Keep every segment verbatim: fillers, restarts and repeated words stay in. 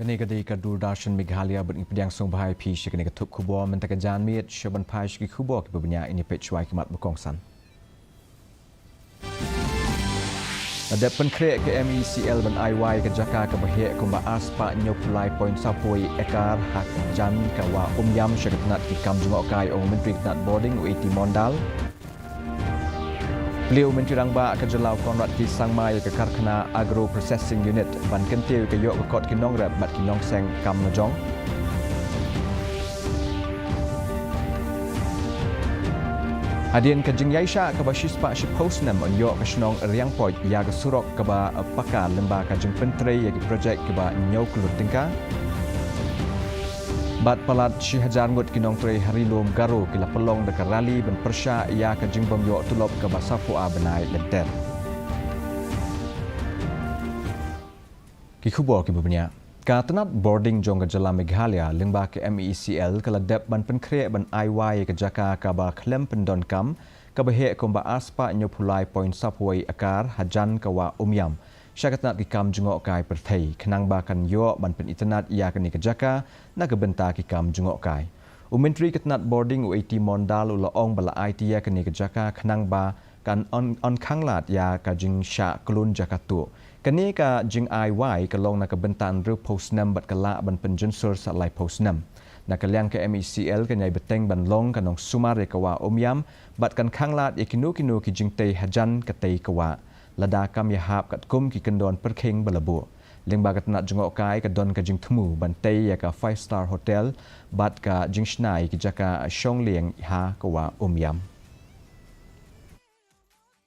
Kane ka dei ka Doordarshan Meghalaya, bad ngi pdiang sngewbha ïa phi sha kane ka thup khubor. Mynta ka janmiet sha ban phai sha ki khubor kiba bniah, ngin ïa peit shuwa ki mat ba kongsan. La dep pynkhreh ka M E C L ban ai wai ka jaka kaba heh kumba arspah hynñiewphew lai point saphew wei ekar ha jan ka Wah Umiam sha ka tnat ki kam jngohkai, ong u Myntri ka tnat bording u A T Mondal. Plie u Myntri Rangbah ka jylla u Conrad K Sangma ïa ka karkhana Agro Processing Unit ban kyntiew ïa ka ïoh ka kot ki nongrep bad ki nongseng kam lajong. Hadien ka jingïaishah kaba shispah shiphew snem, yn ïoh ka shnong Riangpoit ïa ka surok kaba paka lyngba ka jingpyntrei ïa ki projek kiba hynñiew klur tyngka. Bad palat shi hajar ngut ki nongtrei ha Ri Lum Garo ki la pynlong da ka rally ban pyrshah ïa ka jingbym ïoh tulop kaba saphew ar bnai lynter. Ki khubor kiba bniah. Ka tnat bording jong ka jylla Meghalaya lyngba ka M E C L ka la dep ban pynkhreh ban ai wai ïa ka jaka kaba khlem pyndonkam kaba heh kumba arspah hynñiewphew lai point saphew wei ekar ha jan ka Wah Umiam sha ka tnat ki kam jngohkai pyrthei, khnang ba kan ïoh ban pynitynnad ïa kane ka jaka na ka bynta ki kam jngohkai. U Myntri ka tnat bording u A T Mondal u la ong ba la aiti ïa kane ka jaka khnang ba kan yn, yn khanglad ïa ka jingshah klun jaka tuh. Kane ka jingai wai ka long na ka bynta hynriewphew snem bad ka lah ban pynjynsur sa laiphew snem. Na ka liang ka M E C L kan ïai bteng ban long ka nongsumar ïa ka Wah Umiam bad kan khanglad ïa kino kino ki jingtei hajan ka tei ka wah, lada kam ïahap katkum ki kyndon pyrkhing ba la buh. Lyngba ka tnat jngohkai ka don ka jingthmu ban tei ïa ka five star hotel bad ka jingshna ïa ki jaka shong lieng ha ka Wah Umiam.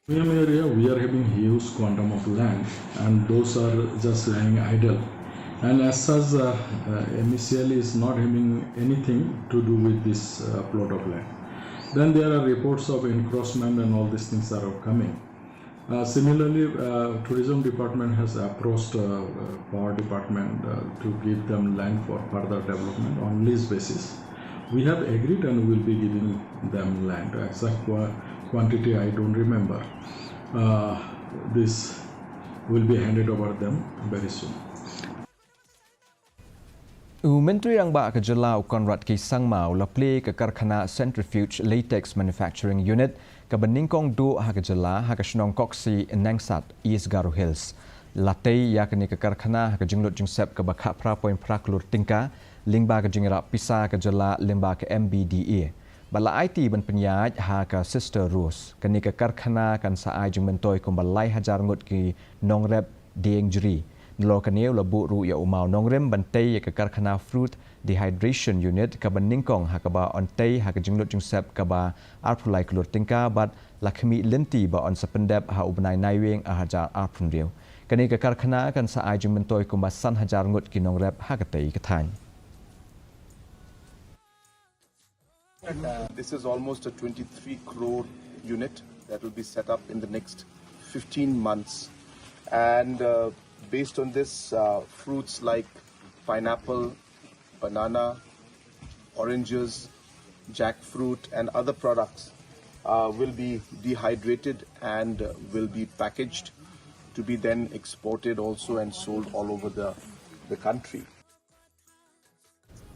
Premium area, we are having huge quantum of land, and those are just lying idle. And as such, uh, uh, M E C L is not having anything to do with this uh, plot of land. Then there are reports of encroachment, and all these things are coming. Uh, similarly, uh, tourism department has approached uh, uh, power department uh, to give them land for further development on lease basis. We have agreed and will be giving them land. Exact qua- quantity I don't remember. Uh, this will be handed over them very soon. U Myntri Rangbah ka jylla u Conrad K Sangma u la plie ka karkhana Centrifuge Latex Manufacturing Unit kaba nyngkong duh ha ka jylla ha ka shnong Koksi, Nengsat, East Garo Hills. La tei ïa kane ka karkhana ha ka jinglut jingsep kaba khatphra point phra klur tyngka lyngba ka jingïarap pisa ka jylla lyngba ka M B D A. Bad la aiti ban pynïaid ha ka Sister Rose. Kane ka karkhana kan sa ai jingmyntoi kumba lai hajar ngut ki nongrep dieng jri. Nalor kane u la buh ruh ïa u maw nongrim ban tei ïa ka karkhana Fruit Dehydration Unit kaba nyngkong ha kaba yn tei ha ka jinglut jingsep kaba arphew lai klur tyngka bad la khmih lynti ba yn sa pyndep ha u bnai Naiwieng ar hajar arphew hynriew. Kane ka karkhana kan sa ai jingmyntoi kumba san hajar ngut ki nongrep ha katei ka thaiñ. This is almost a twenty-three crore unit that will be set up in the next fifteen months. And uh, based on this, uh, fruits like pineapple, banana, oranges, jackfruit, and other products uh, will be dehydrated and uh, will be packaged to be then exported also and sold all over the, the country.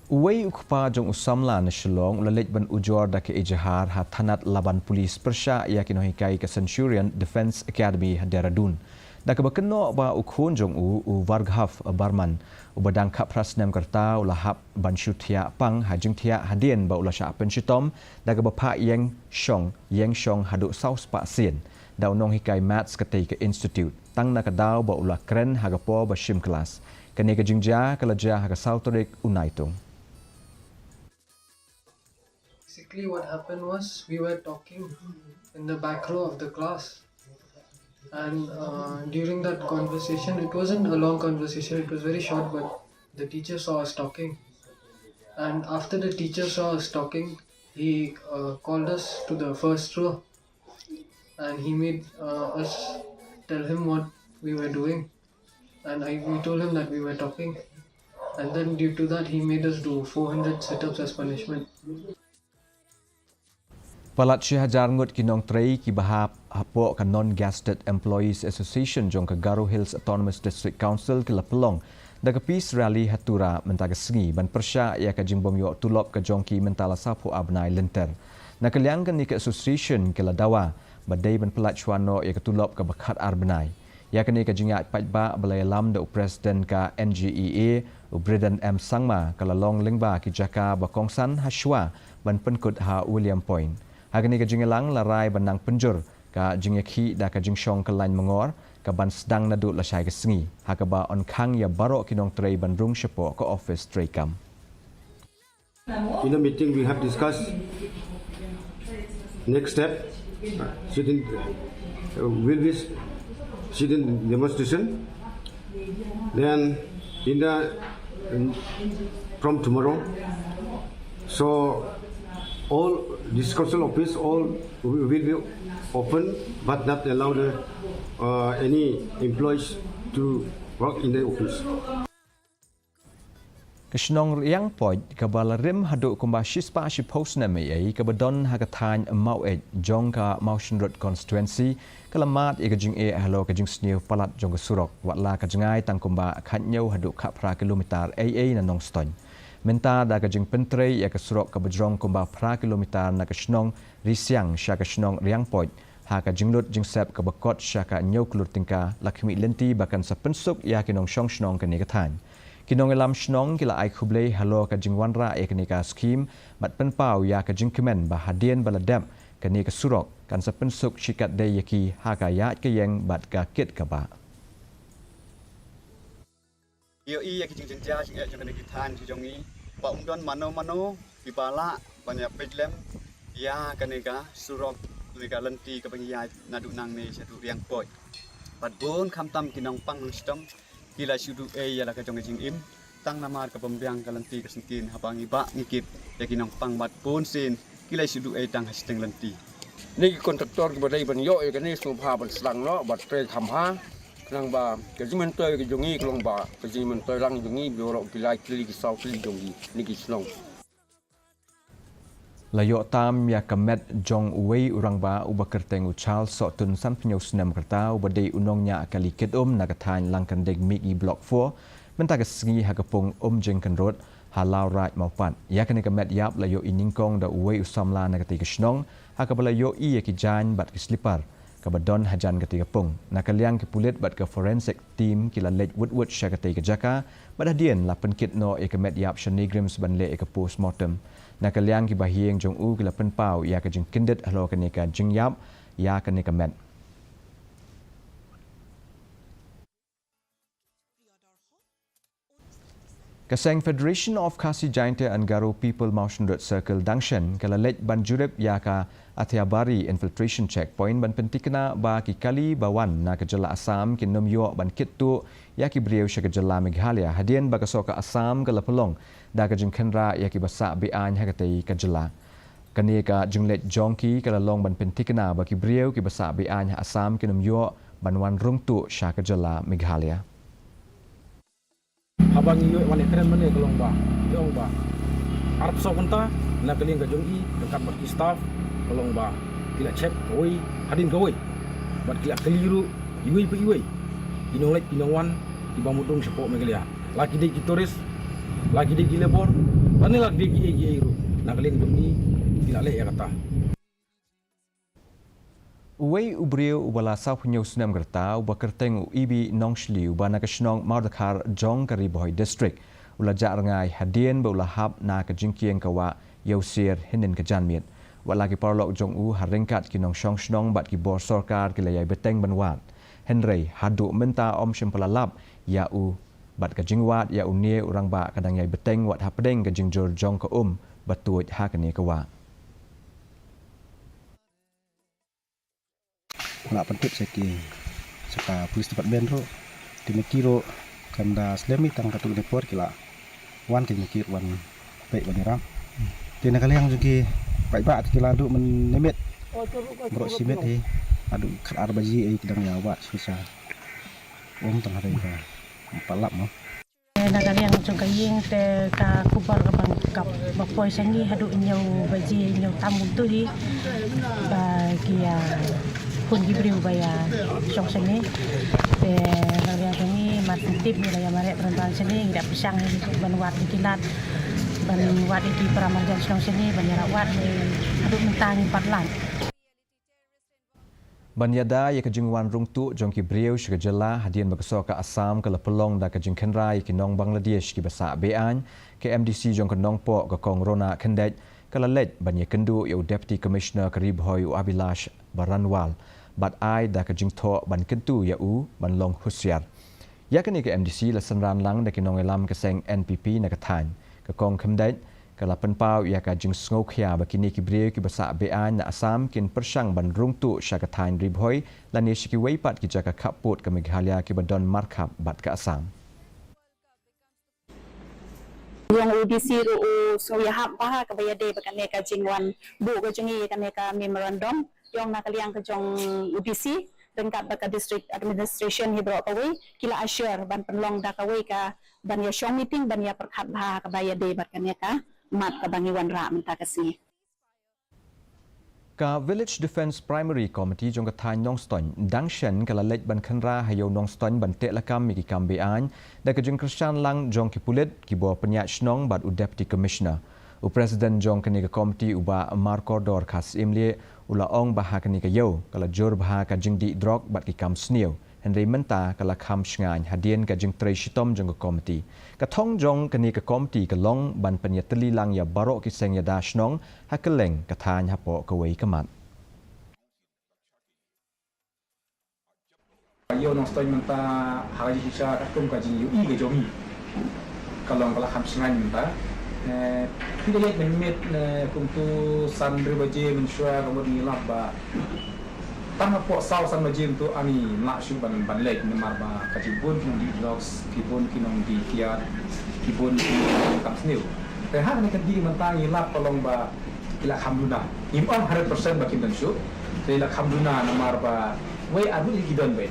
Uwei u kpa jong u samla na Shillong u la leit ban ujor da ka ejahar ha thanat laban pulit pyrshah ïa ki nonghikai ka Centurion Defence Academy ha Dehradun. Da kaba kynnoh ba u khun jong u, u Varghaf Barman, uba dang khatphra snem ka rta, u la hap ban shu thiah pang ha jingthiah hadien ba u la shah pynshitom da kaba phah ïeng shong ïeng shong haduh saw spah sien da u nonghikai Maths katei ka institute, tang na ka daw ba u la kren ha ka por ba shim klas. Kane ka jingjia ka la jia ha ka saw tarik u Naitung. Basically, what happened was we were talking in the back row of the class, and uh, during that conversation, it wasn't a long conversation, it was very short, but the teacher saw us talking. And after the teacher saw us talking, he uh, called us to the first row and he made uh, us tell him what we were doing. And I, we told him that we were talking. And then, due to that, he made us do four hundred sit ups as punishment. Palat shi hajar ngut ki nongtrei kiba hap hapoh ka Non-Gazetted Employees Association jong ka Garo Hills Autonomous District Council ki la pynlong Da ka Peace Rally ha Tura mynta ka sngi ban pyrshah ïa ka jingbym ïoh tulop ka jong ki mynta la sawphew ar bnai lynter. Na ka liang kane ka association ka la dawa ba dei ban pyllait shuwa noh ïa ka tulop kaba khat ar bnai. Ïa kane ka jingïaid paidbah ba la ïalam da u president ka N G E A, u Bridan M Sangma, ka la long lyngba ki jaka ba kongsan ha shuwa ban pynkut ha William Point. Ha kane ka jingïalang la rai ban nang pynjur ka jingïakhih da ka jingshong kyllain mangor kaban sdang naduh lashai ka sngi, ha kaba yn khang ïa baroh ki nongtrei ban rung shapoh ka office treikam. In the meeting, we have discussed next step, uh, sit-in, uh, will be sit-in demonstration. Then in the, um, from tomorrow, so all this council office all will be open, but not allow the, uh, any employees to work in the office. Ka shnong Riangpoit kaba la rim haduh kumba shispah shiphew snem ei ei kaba don ha ka thaiñ Maweit jong ka Mawshynrut constituency ka la mad ïa ka jingeh halor ka jingsniew palat jong ka surok, watla ka jngai tang kumba khathynñiew haduh khatphra kilometer ei ei na Nongstoiñ. Mynta da ka jingpyntrei ïa ka surok kaba jrong kumba phra kilometer na ka shnong Risiang sha ka shnong Riangpoit, ha ka jinglut jingsep kaba kot sha ka hynñiew klur tyngka, la khmih lynti ba kan sa pynsuk ïa ki nongshong shnong kane ka thaiñ. Ki nongïalam shnong ki la ai khublei halor ka jingwanrah ïa kane ka skhim bad pynpaw ïa ka jingkmen ba hadien ba la dep kane ka surok kan sa pynsuk shikatdei ïa ki ha ka ïaid ka ïeng bad ka kit ka bah. Ïohi ïa ki jingjynjar jingeh jong kane ka thaiñ jong ngi ba um don mano mano kiba lah ban ïa peit lem ïa kane ka surok, kane ka lynti kaba ngi ïaid naduh nangne shaduh Riangpoit. Bad bun khamtam ki nongpang nongshitom ki la shu duh ei ïa la ka jong ka jingim tang namar ka bym biang ka lynti ka syngkien haba ngi bah ngi kit ïa ki nongpang bad bun sien ki la shu duh ei tang ha shiteng lynti. Kine ki kontraktor kiba dei ban ïoh ïa kane sngewbha ban sdang noh bad trei kham bha. Khnang ba ka jingmyntoi ka jong ngi ka long ba ka jingmyntoi lang jong ngi baroh ki lai tylli ki saw tylli jong ngi kine ki shnong. La ïoh tam ïa ka met jong uwei u rangbah uba kyrteng u Charles Sohtun, sanphew hynñiew snem ka rta, uba dei u nongñiah kali kit um na ka thaiñ Langkynding Mihngi Block four mynta ka sngi ha ka pung Umjingkynrut ha Lawraij Mawpat. Ïa kane ka met ïap la ïohi nyngkong da uwei u samla na katei ka shnong ha kaba la ïohi ïa ki jaiñ bad ki slipar kaba don hajan katei ka pung. Na ka liang ki pulit bad ka forensic team ki la leit wut wut sha katei ka jaka bad hadien la pynkit noh ïa ka met ïap sha NEIGRIHMS ban leh ïa ka post mortem. Na ka liang ki bahaïing jong u ki la pynpaw ïa ka jingkyndit halor kane ka jingïap ïa kane ka met. Ka seng Federation of Khasi Jaintia and Garo People Mawshynrut Circle Dangshen ka la leit ban jurip ïa ka Athiabari Infiltration Checkpoint ban pyntikna ba ki kali ba wan na ka jylla Assam kin ym ïoh ban kit tuh ïa ki briew sha ka jylla Meghalaya hadien ba ka sorkar Assam ka la pynlong da ka jingkhynra ïa kiba sah be-aiñ ha katei ka jylla. Kane ka jingleit jong ki ka la long ban pyntikna ba ki briew kiba sah be-aiñ ha Assam kin ym ïoh ban wan rung tuh sha ka jylla Meghalaya. Haba ngi ïoh wan ïakren mynne ka long ba, ïoh ba arphew saw kynta na ka liang ka jong i ryngkat bad ki staff ka long ba ki la check kawei hadien kawei bad ki la kylli ruh iwei pa iwei i nongleit i nongwan iba mudong shapoh Meghalaya, la ki dei ki tourist, la ki dei ki labour lane la ki dei kiei kiei ruh. Na ka liang jong i ki la leh ïa kata. Uwei u briew uba la sawphew hynñiew snem ka rta uba kyrteng u Ibi Nongshli uba na ka shnong Mawdkhar jong ka Ri Bhoi District u la jah rngai hadien ba u la hap na ka jingkieng ka wah ïa u sier hynnin ka janmiet. Wat la ki paralok jong u ha ryngkat ki nongshong shnong bad ki bor sorkar ki la ïai bteng ban wad, hynrei haduh mynta ym shym la lap ïa u bad ka jingwad ïa une u rangbah ka dang ïai bteng wat hapdeng ka jingjur jong ka um ba tuid ha kane ka wah. Nga la pyntip sha ki, sha ka police department ruh. Te ma ki ruh kan da slem hi tang katto katne por ki la wan ki ma ki ruh wan peit wan ïarap. Te na ka liang jong ki paidbah te ki la duh mynmiet baroh shi miet hi. Haduh khatar baje hi ki dang ïa wad shisha. Ym tang hynrei ka palat mo. Na ka liang jong ka ïing te ka khubor kaba, kaba poi sha ngi haduh hynñiew baje hynñiew tam kumto hi ba ki ïa Pun ki briew ba ïa shong shane. Te la ïa kane mat tip ni la ïa mareh pran pran shane, ngi da pyrshang ban wad ïa ki lad, ban wad ïa ki para marjan shong shane, ban ïa rawad ni. Haduh mynta ngim pat lad. Ban ïada ïa ka jingwan rung tuh jong ki briew sha ka jylla, hadien ba ka sorkar Assam ka la pynlong da ka jingkhynra ïa ki nong Bangladesh kiba sah be-aiñ, ka M D C jong ka Nongpoh, ka Kong Rona Khyndait, ka la leit ban ïakynduh ïa u Deputy Commissioner ka Ri Bhoi, u Abhilash Baranwal, bad ai da ka jingthoh ban kyntu ïa u ban long husiar. Ïa kane ka M D C la synran lang da ki nongïalam ka seng N P P na ka thaiñ. Ka Kong Khyndait ka la pynpaw ïa ka jingsngewkhia ba kine ki briew kiba sah be-aiñ na Assam kin pyrshang ban rung tuh sha ka thaiñ Ri Bhoi lane sha kiwei pat ki jaka khappud ka Meghalaya kiba don markhap bad ka Assam. Jong u D C ruh u sngewïahap bha kaba ïadei bad kane ka jingwan buh ka jong ngi ïa kane ka memorandum. Jong na ka liang ka jong u D C ryngkat bad ka district administration hi baroh kawei ki la assure ban pynlong da kawei ka ban ïa shong meeting ban ïa pyrkhat bha kaba ïadei bad kane ka mat kaba ngi wanrah mynta ka sngi. Ka Village Defence Primary Committee jong ka thaiñ Nongstoiñ dang shen ka la leit ban khynra ha ïew Nongstoiñ ban teh lakam ïa ki kam be-aiñ da ka jingkyrshan lang jong ki pulit, ki bor pynïaid shnong bad u Deputy Commissioner. U President jong kane ka committee, u Bah Markordor Kharsyimlieh, u la ong ba ha kane ka ïew ka la jur bha ka jingdih drok bad ki kam sniew. Hynrei mynta ka la kham shngaiñ hadien ka jingtrei shitom jong ka committee. Ka thong jong kane ka committee ka long ban pynïatylli lang ïa baroh ki seng ïada shnong ha kylleng ka thaiñ hapoh kawei ka mat. Ïew Nongstoiñ mynta ha ka jingshisha katkum ka jingïohi ka jong ngi ka long ka la kham shngaiñ mynta. Eh, phi da ïaid mynmiet, eh, kumtu san hynriew baje mynshuwa ka mut ngi lap ba tang hapoh saw san baje mynta ani lah shuh ban, ban leit namar ba ka jibun ki nongdih drugs, ki bun ki nongdih kiad, ki bun ki nongdih kam sniew. Te ha kane ka dih mynta ngi lap ka long ba ki la kham duna. Ngim ong hundred percent ba kim don shuh. Te la kham duna namar ba wei ar ngut ki don wei.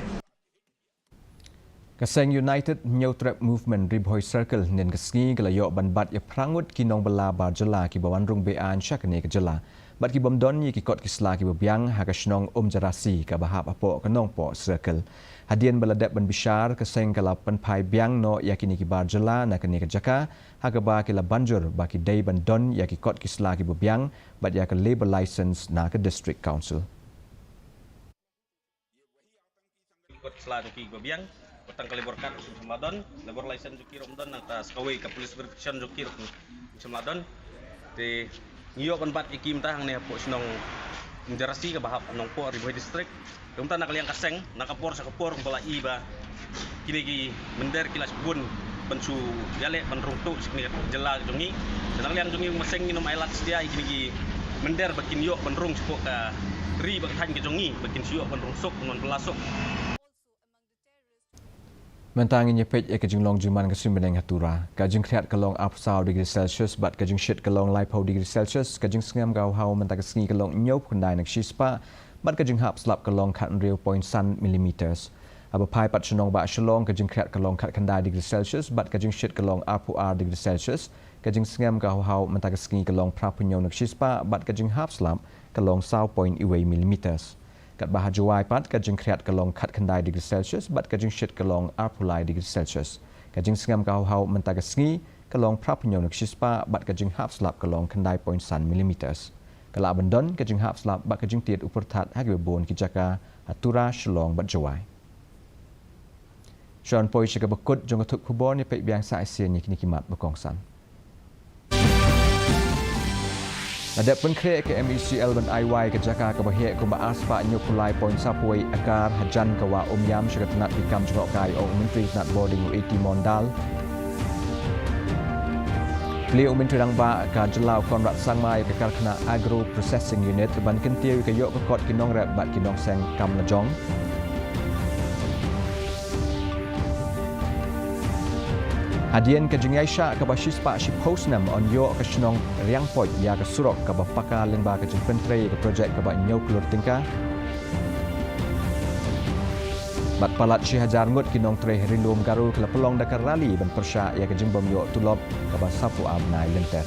Ka seng United Hynñiewtrep Movement Ri Bhoi Circle hynnin ka sngi ka la ïoh ban bat ïa phra ngut ki nongbylla bar jylla kiba wan rung be-aiñ sha kane ka jylla bad ki bym don ïa ki kot ki sla kiba biang ha ka shnong Umjarasi kaba hap hapoh ka Nongpoh Circle. Hadien ba la dep ban bishar, ka seng ka la pynphai biang noh ïa kine ki bar jylla na kane ka jaka ha kaba ki la ban jur ba ki dei ban don ïa ki kot ki sla kiba biang bad ïa ka labour license na ka District Council. Kot sla jong ki ba biang, ba tang ka labour card kim shym la don, labour license jong ki ruh ym don, nangta sa kawei ka police verification jong ki ruh kim shym la don. Te ngi ïoh ban bat ïa ki mynta hangne hapoh shnong Umjarasi kaba hap Nongpoh Ri Bhoi District. Te mynta na ka liang ka seng, na ka por sha ka por ba la i ba kine ki mynder ki la shu bun ban shu ïaleh ban rung tuh sha kine ki jylla jong ngi. Te na ka liang jong ngi, ma seng ngin ym ailad satia ïa kine ki mynder ba kin ïoh ban rung shapoh ka ri bad ka thaiñ ka jong ngi, ba kin shu ïoh ban rung suk, ban bylla suk. Mynta ngin ïa peit ïa ka jinglong jingman ka suiñ bneng ha Tura. Ka jingkhriat ka long arphew saw degree Celsius bad ka jingshit ka long laiphew degree Celsius. Ka jingsngem ka hawhaw mynta ka sngi ka long hynñiewphew khyndai na ka shispah bad ka jinghap slap ka long khathynriew point san millimeters. Haba phai pat sha nongbah Shillong, ka jingkhriat ka long khatkhyndai degree Celsius bad ka jingshit ka long arphew ar degree Celsius. Ka jingsngem ka hawhaw mynta ka sngi ka long phraphew hynñiew na ka shispah bad ka jinghap slap ka long saw point wei millimeters. Katba ha Jowai pat, ka jingkhriat ka long khatkhyndai degree Celsius bad ka jingshit ka long arphew lai degree Celsius. Ka jingsngem ka hawhaw mynta ka sngi ka long phraphew hynñiew na ka shispah bad ka jinghap slap ka long khyndai point san millimeters. Ka lah ban don ka jinghap slap bad ka jingtied u pyrthat ha kiba bun ki jaka ha Tura, Shillong bad Jowai. Shuwa ban poi sha kaba kut jong ka thup khubor, ngin ïa peit biang sa shisien ïa kine ki mat ba kongsan. La dep pynkhreh ka M E C L ban ai wai ka jaka kaba heh kumba arspah hynñiewphew lai point saphew wei akar hajan ka Wah Umiam sha ka tnat ki kam jngohkai, ong u Myntri Tnat Bording, u A T Mondal. Plie u Myntri Rangbah ka jylla, u Conrad Sangma, ïa ka karkhana Agro Processing Unit ban kyntiew ïa ka ïoh ka kot ki nongrep bad ki nongseng kam lajong. Hadien ka jingïaishah kaba shispah shiphew snem, yn ïoh ka shnong Riangpoit ïa ka surok kaba paka lyngba ka jingpyntrei ïa ka projek kaba hynñiew klur tyngka. Bad palat shi hajar ngut ki nongtrei ha Ri Lum Garo ki la pynlong da ka rally ban pyrshah ïa ka jingbym ïoh tulop kaba saphew ar bnai lynter.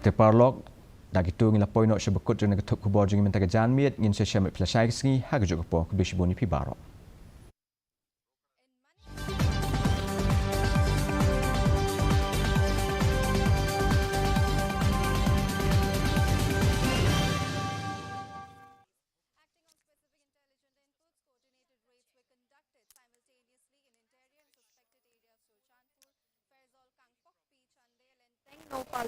Te paralok, Da kito ngin la poi noh sha ba kut jong ka thup khubor jong ngi mynta ka janmiet, ngin sa ïashem bad phi lashai ka sngi ha kajuh ka por. Khublei shibun ïa phi baroh. Tengnoupal